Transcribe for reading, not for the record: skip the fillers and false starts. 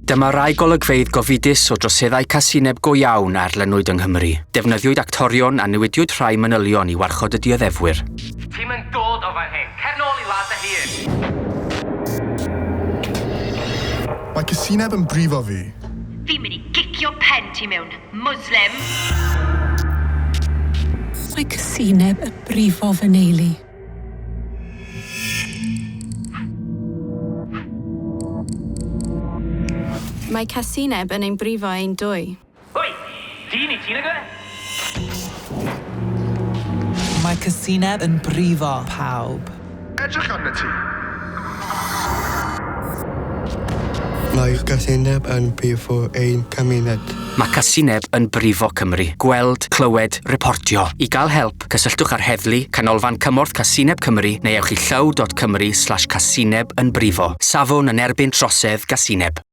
Dyma rai golygfeydd gofidus o droseddau casineb go iawn a erlynwyd yng Nghymru. Defnyddiwyd actorion a newidiwyd rhai manylion i warchod y dioddefwyr. Ti'm yn dod o fan hyn. Cer nôl i wlad dy hun. Mae casineb yn brifo fi. Fi'n mynd i gicio pen ti mewn, Muslim! Mae casineb yn brifo fy neulu. Mae casineb yn ein brifo ein dwy. Oi! Dyn i ti nag yw e? Mae casineb yn brifo pawb. Edrych arnat ti! Mae casineb yn brifo ein cymuned. Mae casineb yn brifo Cymru. Gweld, clywed, reportio. I gael help, cysylltwch â'r heddlu, Canolfan Cymorth Casineb Cymru neu ewch i llyw.cymru slash casineb yn brifo. Safwn yn erbyn trosedd gasineb.